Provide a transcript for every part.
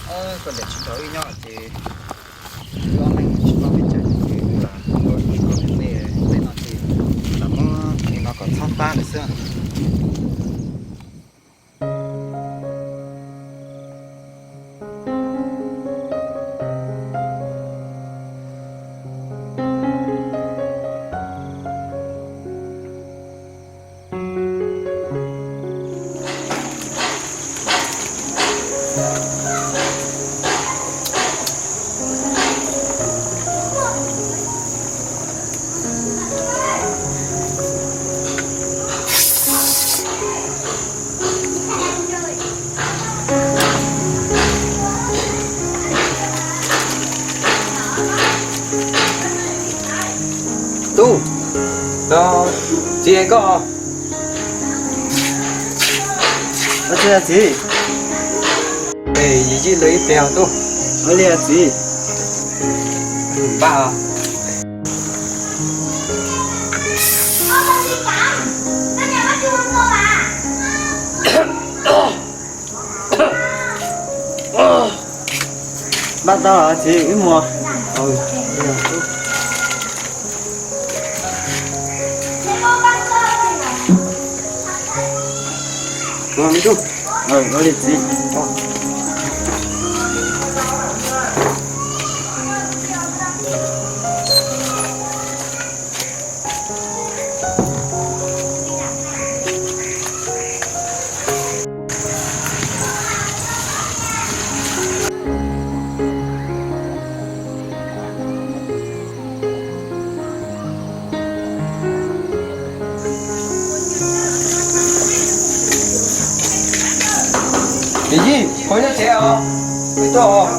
Koj niam tsis nrog wb nyob ces wb ob leeg tsis paub peb cov ces wb lam ua tsis koj tej, tej no ces lam muab li no kom txhob fab lawm xwb. Tub, no txiv koj. Txiv, yim yij lawv ib pliag tub. Ua li txiv. Npaj. Npaj tau txiv, wb mus. Ua li txiv. Yij, qhov nyob tsev os, peb tuaj os.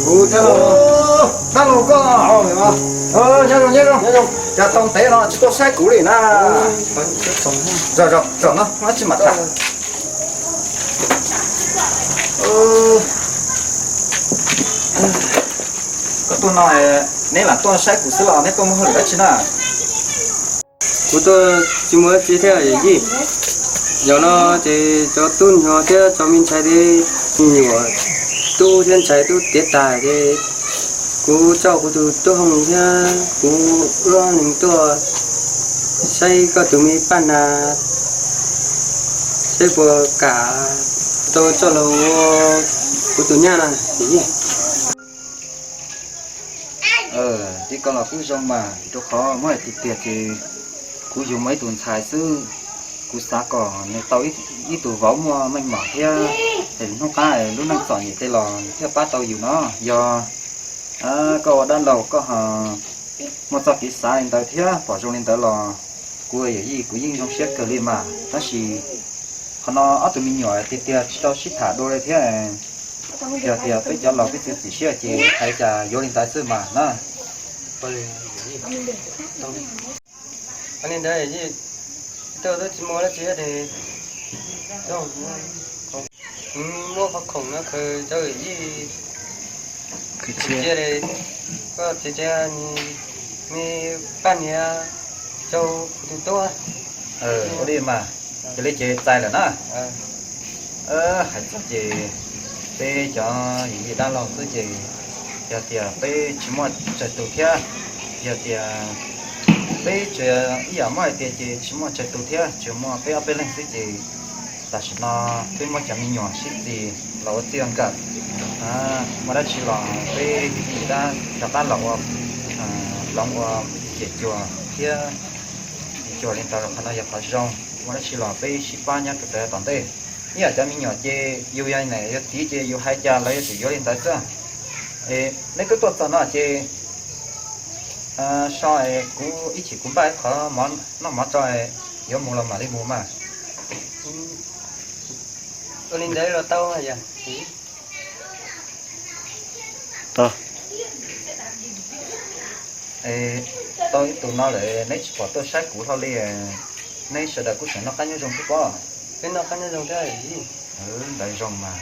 Kuv thiab los, dab laug koj, nyob zoo, nyob zoo, nyob zoo. Cas tau ntev no tsis tuaj saib kuv li na? Zom, zom, zom no, tsis mam tham. Koj tuaj no, neb lam tuaj saib kuv xwb los neb tuaj muaj hauj lwm dab tsi na? Kuv tuaj tsis muaj dab tsi thiab yij. Zaum no ces cov tub nyuag thiab cov me ntxhais thiab me nyuam, tub thiab ntxhais tub tiav tas ces kuv coj kuv tus tub Hoo thiab kuv ob leeg tuaj saib koj tus me paj nas, saib puas kam tau coj los ua kuv tus nyab na yij. Li ko los kuj zoo mas, rau qhov muab hais tiag tiag ces kuv yuav muaj ib tug ntxhais xwb, kuv xav kom nws tau ib tug vauv muaj meej mom thiab, es hnub qab lub neej txom nyem tej los thiaj pab tau yus no. Yog koj ua dab laug koj ho muaj txoj kev xav li ntawd thiab pom zoo li ntawd los kuv yawm yij kuv yeej zoo siab kawg li mas, tab sis qhov no ob tug me nyuam tiag tiag tsis tau sib tham dua li thiab. Yog tias peb cov laus peb txiav txim siab ces hais cas yuav li ntawd xwb mas na. Li ntawd, tsis muaj dab tsi ces muab qhov khoom no khaws rau yij, cia, koj txiav txiav me paj niam rau kuv tus tub. Ua li mas, cia li ces txais lawm na. Hais txog ces peb cov yij dab laug xwb ces yog tias peb tsis muaj tsawg tus thiab, yog tias peb tsuas ib yam muab hais tias ces tsis muaj tsawg tus thiab, tsuas muaj peb ob peb leeg xwb ces tam sim no peb muab cov me nyuam sib txis los ua txij ua nkawm. Muaj dab tsi los peb yij dab rov qab los ua, hloov ua ciam cuag thiab cuag li ntawd, qhov no yog qhov zoo. Muaj dab tsi los peb sib pab nyob rau tom ntej. Ib yam cov me nyuam ces yus yog niam yog txiv ces yus hais cas lawv yuav tsum yuav li ntawd xwb. Neb twb tuaj txog no ces so kuv ib chim kuv npaj ib qho noj mov tso, yuav mus los mam li mus mas. Ua li ntawd los tau yom. Tau ib tug no lawm neb tsis pom tuaj saib kuv hlo li. Neb sawv daws kuj tseem noj qab nyob zoo thiab pob? Peb noj qab nyob zoo thiab. Ntawd zoo mas.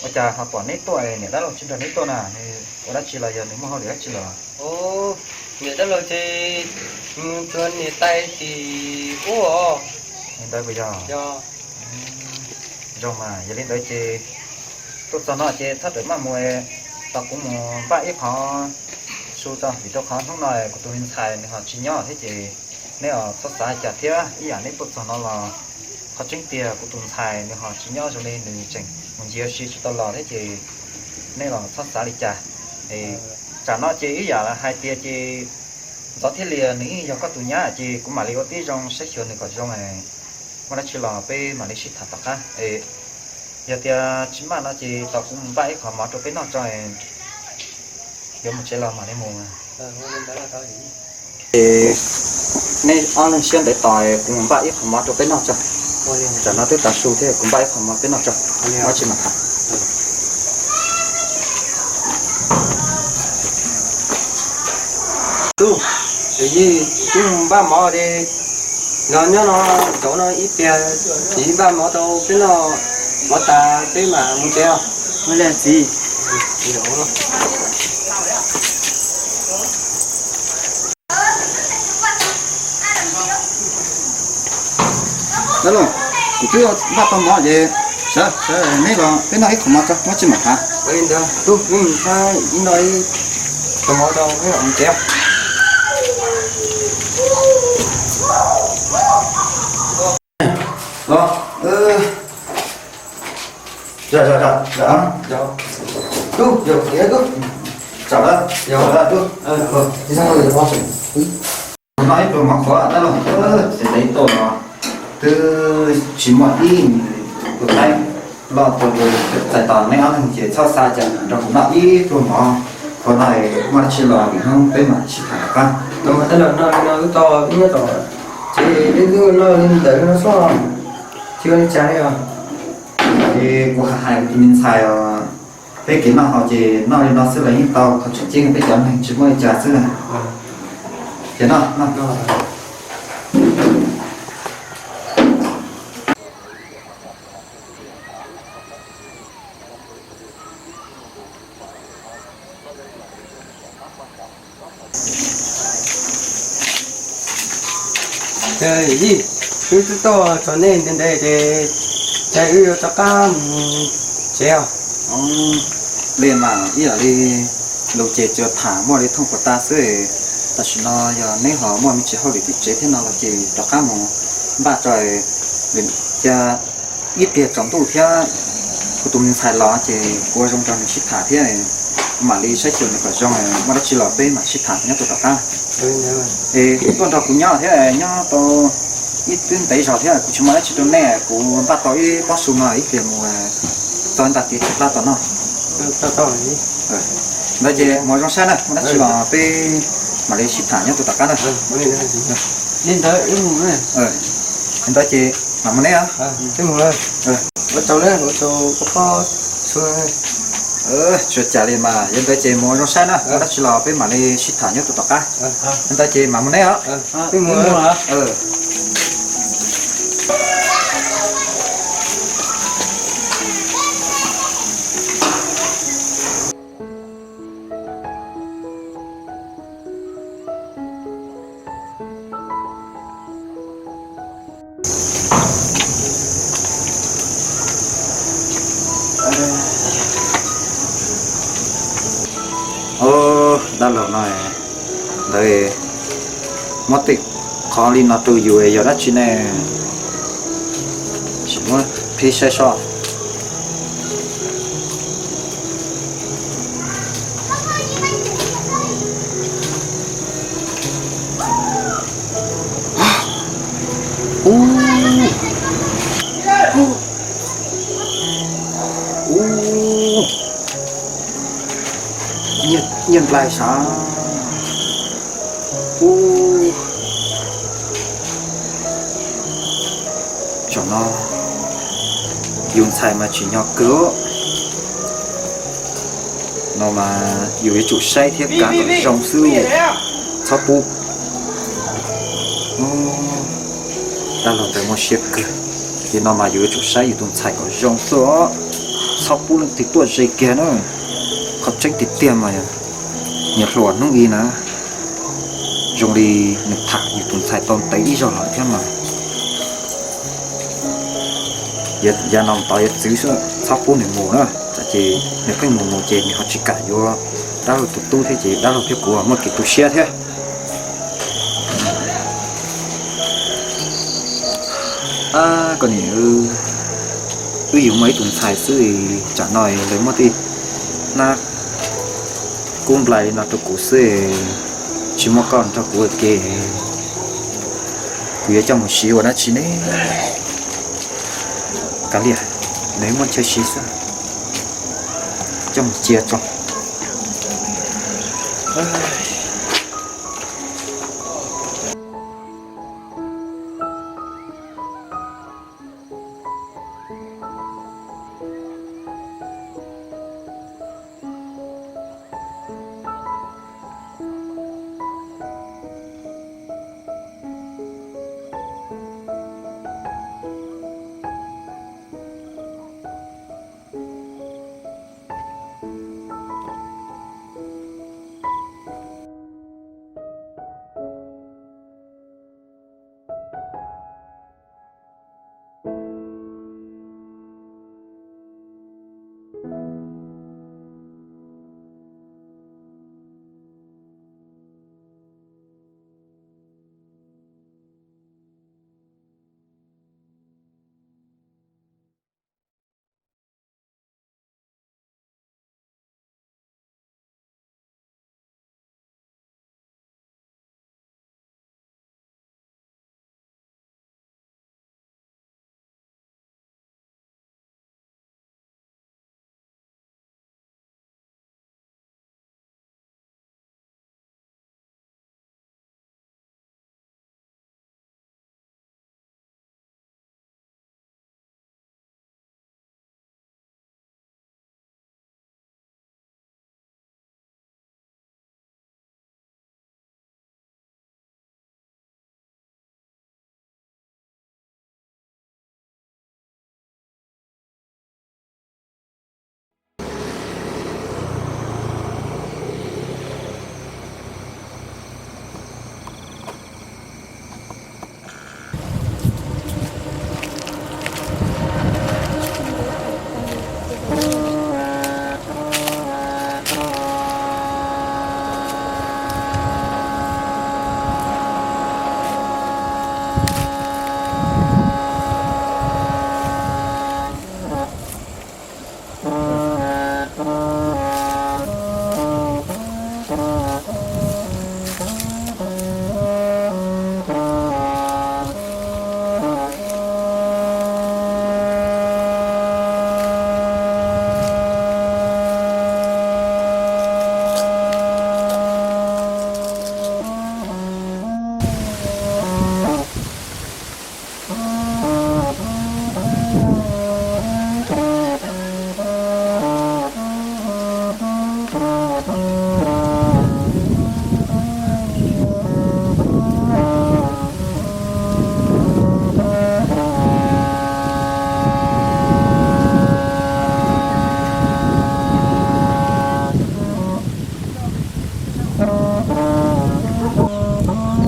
Ua cas ho pom neb tuaj niam dab laug tsis nrog neb tuaj na? Ua dab tsi los yog nws muaj hauj lwm dab tsi los? Niam dab laug ces mus txog niam tais tim ub os. Li ntawd puas yog? Yog. Zoo mas yog li ntawd ces tuaj txog no ces txhob rawm maj mus, tos kuv mus npaj ib qho su tso, vim rau qhov hnub no kuv tus me ntxhais nws ho tsis nyob thiab ces nej los txhob xav li cas thiab. Ib yam nej tuaj txog no los qhov tseeb tiag kuv tus ntxhais nws ho tsis nyob, zoo li nws tseem mus ncig ua si tsis tau los thiab ces nej los txhob xav li cas. Tsam no ces ib yam hais tias ces Ntxov thiab Lias nws yeej yog koj tus nyab ces kuv mam li ua tib zoo saib xyuas nws kom zoo, muaj dab tsi los peb mam li sib tham tom qab. Yog tias tsis maj no ces tos kuv mus npaj ib qho mov rau peb noj tso, yuav mus tsev los mam li mus. Ces nej ob leeg siab ntev tos, kuv mus npaj ib qho mov rau peb noj tso. Tsam no twb tav su thiab, kuv npaj ib qho mov peb noj tso, muaj dab tsi mam tham. Tub, yij, wb mus npaj mov li, los nyob no, zaum no ib pliag, txiv npaj mov rau peb noj, mov tas peb mam mus tsev os. Ua li txiv. Dab laug, kuv twb npaj tau mov ces sawv, sawv neb los peb noj ib qho mov tso, muaj dab tsi mam tham. Ua li ntawd tub, wb mus ib no ib qho mov rau peb mam mus tsev. Tub, yog tias tub, tsam lawm, yog lawm tub. Noj ib pluag mov qhuav dab laug, xav tias ib tuaj no twb tsis muaj ib tus thaib loj tau txais tos neb ob leeg ces txhob xav cas, nrog kuv noj ib pluag mov qhuav no, muaj dab tsi los lwm hnub peb mam sib tham rov qab. Tau mas, tab lam no no wb tau wb nyob tom tsev, wb twb noj li ntawd no xwb, tsis ua li cas li os. Ces kuv hais hais kuv tus me ntxhais os, peb kev noj haus ces noj li no xwb los yeej tau, qhov tseem ceeb peb cov neeg tsis muaj li cas xwb na. Ces noj noj. Yij, wb twb tuaj txog nej ntev ntev ces cas wb yuav rov qab mus tsev os. Li mas ib yam li lus ces tsuas tham muaj li thooj puas tas xwb. Tam sim no yog neb ho muaj me ntsis hauj lwm tim tsev thiab no los ces rov qab mus npaj tso, cia ib pliag tsaus ntuj thiab kuv tus me ntxhais los ces kuv ua zoo nrog nws sib tham thiab, kuv mam li saib xyuas nws kom zoo, muaj dab tsi los peb mam sib tham nyob rau tom qab. Es tuaj nrog kuv nyob thiab, nyob tau ib twb ntev zog thiab kuv tsis muaj dab tsi rau nej, kuv npaj tau ib pob su no ib pliag mus txog nta tiav tsis plab tau noj. Ntawd ces mus zoo saib na, muaj dab tsi los peb mam li sib tham nyob rau tom qab na. Li ntawd wb mus. Li ntawd ces mam mus neb. Ua tsaug, ua tsaug koj pob su. Tsis ua cas li mas, yog ntawd ces mus ua zoo saib na, muaj dab tsi los peb mam li sib tham nyob rau tom qab. Li ntawd ces mam mus neb os. Dab laug no ntawd muab tej qhov li no rau yus yog dab tsi ne? Sim muab qhib saib soj. Ub, ub, nyiaj nplai sav. Ub, zaum no yus ntxhais mas tsim nyog kawg. No mas yus yuav tsum saib thiab kav kom zoo xwb, txhob pub. Dab laug ntawd muaj siab kawg. Ces no mas yus yuav tsum saib yus tus ntxhais kom zoo xwb, txhob pub leej twg tuaj ze kiag na. Qhov tseeb tiag tiag mas nyias hluas hnub i na, zoo li nws tham yus tus ntxhais tau ntev ib zaug lawm thiab mas. Yav no tod yuav txwv xwb, txhob pub nws mus na, tsam ces nws pheej mus mus ces nws ho tsis kam yuav dab laug tus tub thiab ces dab laug thiab kuv muaj kev tu siab thiab. Koj niam, wb yuav muaj ib tug ntxhais xwb, tsam no lawv muaj tej hnab kub nplai li no rau kuv xwb, tsis muaj koj nrog kuv ua ke, kuv yuav coj mus siv ua dab tsi ne? Kav liam, nws muaj chaw siv xwb, coj mus cia tso.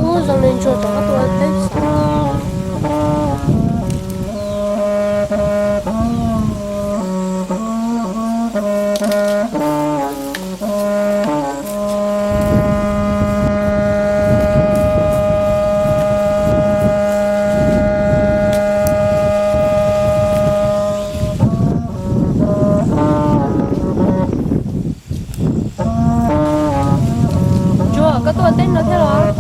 Ub, zoo li ntsuag rov qab tuaj teb. Ntsuag, koj tuaj teb no thiab los?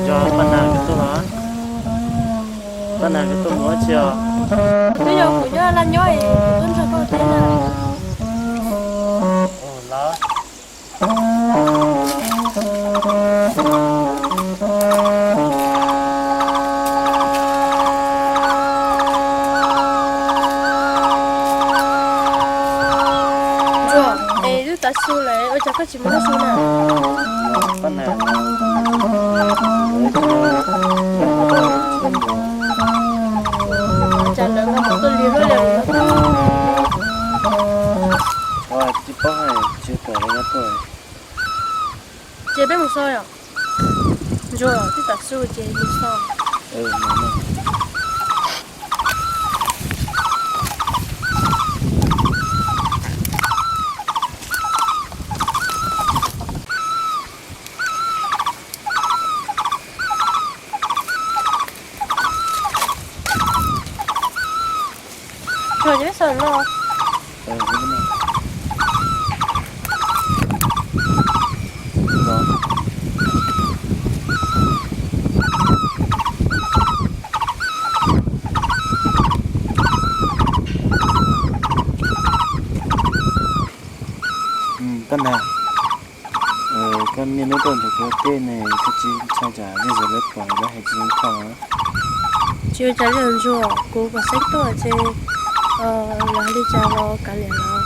Yog, pab nas koj tuaj los? Pab nas koj tuaj mus dab tsi os? Twb yog kuv nyob laj nyob es kuv tuaj nrog koj teb na. Los. Ntsuag, es twb tav su lawm ua cas koj tsis mus noj su na? Cas lawv ho mus tuaj lig luaj li no? Tsis paub, tsis pom lawv nyob tuaj. Ces peb mus so yom? Ntsuag, twb tav su ces mus so. Ntsuag, ces peb xav no. Koj nag, koj niaj hnub tuaj ntawm kuv tej ne, koj tsis ntshai tsam zej zos lawv pom lawv hais tsis zoo koj los? Tsis ua cas li os Ntsuag, kuv pom xeeb tuaj ces lawv hais li cas los kav liam lawv.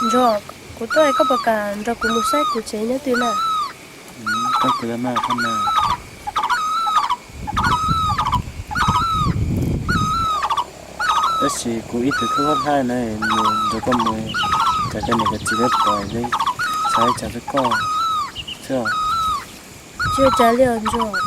Ntsuag, kuv tuaj, koj puas kam nrog kuv mus saib kuv tsev nyob twg na? Koj kuv los mas, koj mas. Tab sis kuv ib tug khwb koj thaij na, mus nrog koj mus, tsam koj niam koj txiv lawv pom lawv xav li cas rau koj xwb. Tsis ua cas li os Ntsuag.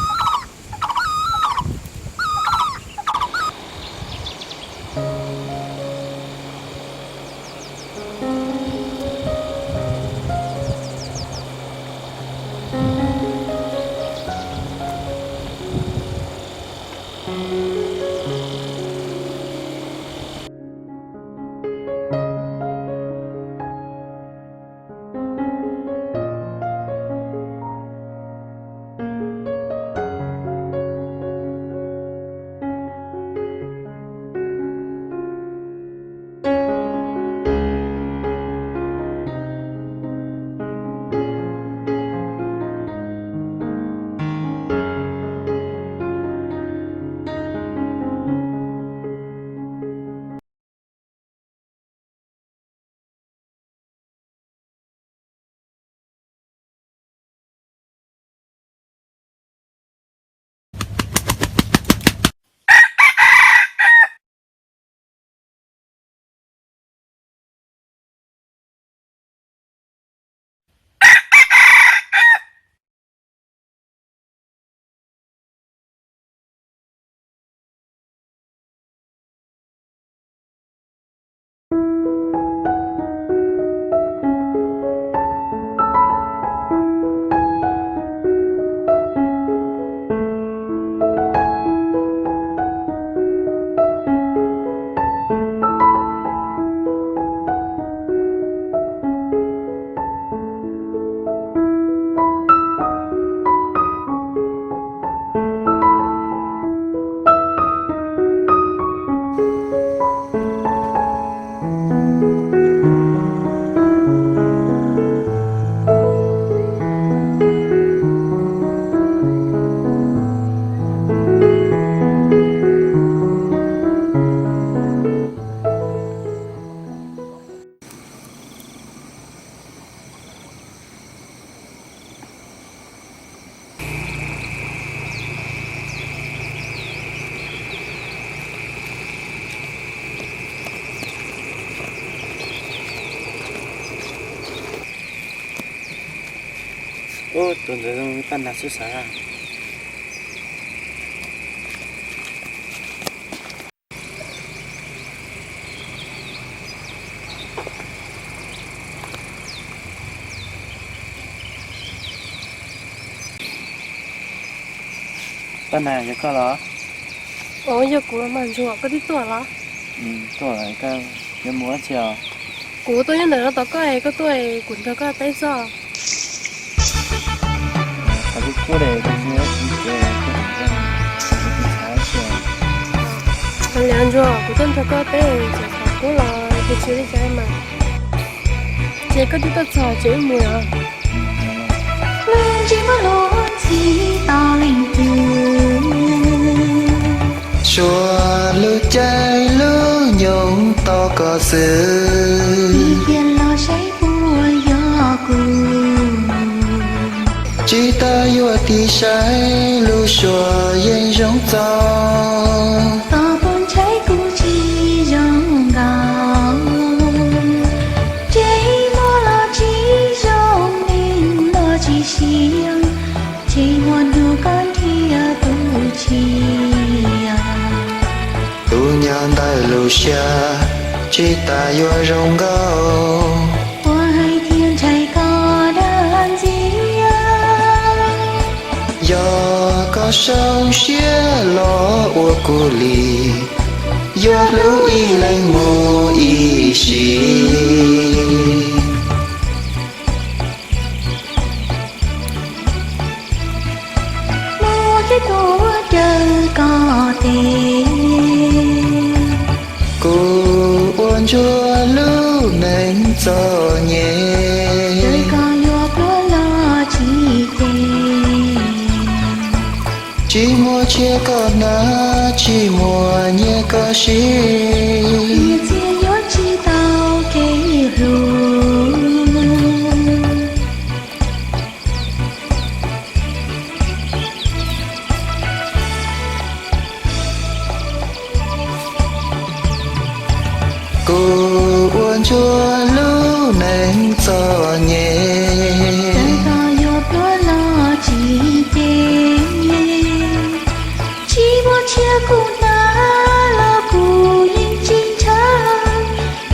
Ub, tus ntawd zoo paj nag xwb sav. Paj nag, yog koj los? Ov, yog kuv los mas Ntsuag, koj twb tuaj los? Tuaj, koj yuav mus dab tsi os? Kuv tuaj nyob ntawm no tos koj es koj tuaj es kuv nrog koj teb txog. Qhov kub kub li, koj tsis nyob tsis ces koj tsis nyob, koj tsis xav dab tsi. Ntsuag, kuv tuaj nrog koj teb, txawm qhov kub los kuv tsis li cas mas. Ces koj twb tuaj txog ces wb mus os. Lub ntsej muag luag ntxhi tau leej twg, suav lub caij lub nyoog tos koj xwb. Ib tiam los saib puas yog kuv, tsis tas yuav tig saib lub suav yeej zoo txaus. Tos puas ntshai kuv tsis zoo nkaus. Siab tsis tas yuav zoo nkauj, ua hais tias ntshai koj dag ntxiag. Yog koj zoo siab los ua kuv li, yuav hlub ib leeg mus ib sim. Muaj kev tuav rawv koj tes, kuv ua ntsuag lub neej txom nyem, koj yuav pluag los tsis cem. Tsis muaj tshiab koj hnav, tsis muaj nyiaj koj siv, nyiaj txiag yuav tsis tau kev hlub. Kuv ua ntsuag lub neej txom nyem, koj yuav pluag los tsis cem. Tsis muaj tshiab kuv hnav los kuv yeej tsis ntshai,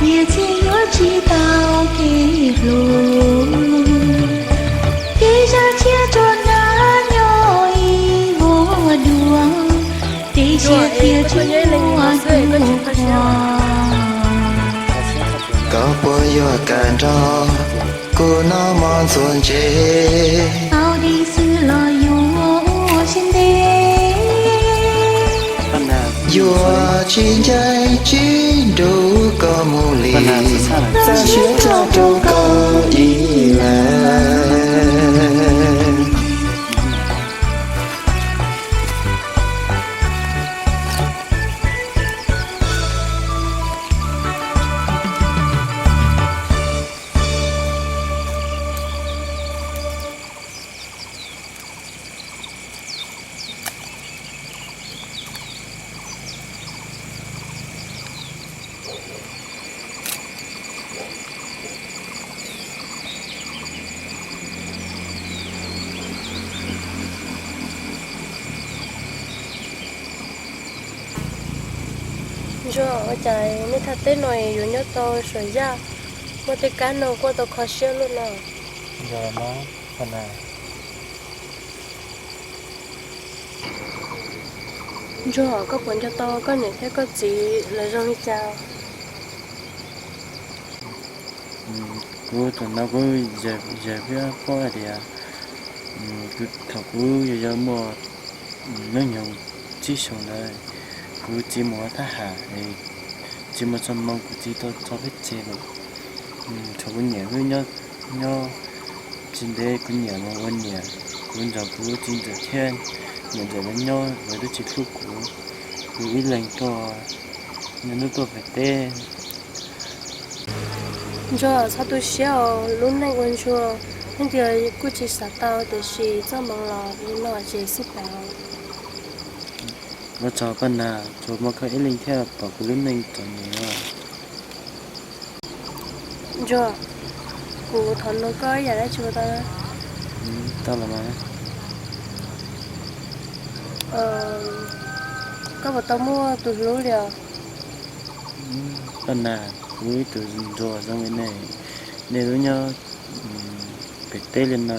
nyiaj txiag yuav tsis tau kev hlub. Kev zaj tshiab rau hnav nyob ib vuag dua, kev siab thiaj tsis muaj hnub qua. Koj puas yuav kam nrog kuv noj mov ntxuag ntses, tau dej xwb los yuav ua siab ntev. Yuav tsis ncaim tsis nrug koj mus li, txawj siab txawj rau koj ib leeg. Ntsuag, ua cas nej thaj teb no yuav nyob tau saum yaj, muaj tej kab no kuj tau kho siab luaj no. Ntsuag, koj puas nco tau koj niam thiab koj txiv lawv zoo li cas? Kuv thaum no kuv yawg pheej paub hais tias thaum kuv yau yau muaj hnub nyoog tsib xyoos ntawd, kuv txiv mus ua thab ham, txiv mus txog moo kuv txiv tau tso peb tseg lawm. Thaum kuv niam wb nyob tsis ntev kuv niam los ua niam, kuv nrog kuv txiv ntxawm thiab niam ntxawm lawv nyob lawv twb tsis hlub kuv, kuv ib leeg tuaj, nyob hnub tuaj pem teb. Ntsuag, txhob tu siab os, lub neej ua ntsuag, leej twg kuj tsis xav tau, tiam sis txoj hmoov los li no ces xij peem. Ua tsaug Paj Nag, tsuas muaj koj ib leeg thiaj pom kuv lub neej txom nyem os. Ntsuag, kuv thov nug koj ib yam dab tsi puas tau? Tau los mas. Koj puas tau muaj tus hlub li os? Paj Nag, kuv ib tug ntsuag zoo li nej, nej lub nyob pem teb li no,